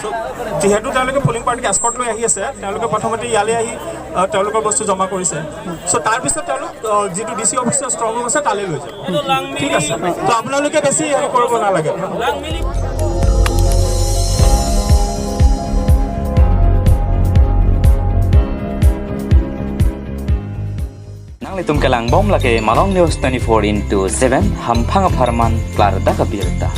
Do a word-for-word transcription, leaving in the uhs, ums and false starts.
So, যিহেতু তেওঁলোকে পলিং পাৰ্টিক এস্কৰ্ট লৈ আহি আছে, তেওঁলোকে প্ৰথমতে ইয়ালৈ আহি, আহ, তেওঁলোকৰ বস্তু জমা কৰিছে। চ' তাৰ পিছত তেওঁলোক, আহ, যিটো ডি চি অফিচৰ ষ্ট্ৰং ৰুম আছে, তালৈ লৈ যায়। ঠিক আছে। তো আপোনালোকে বেছি হেৰি কৰিব নালাগে। Nanglitum kelang bom lake Malong News twenty-four into seven, hamphang apharman klardak abirta.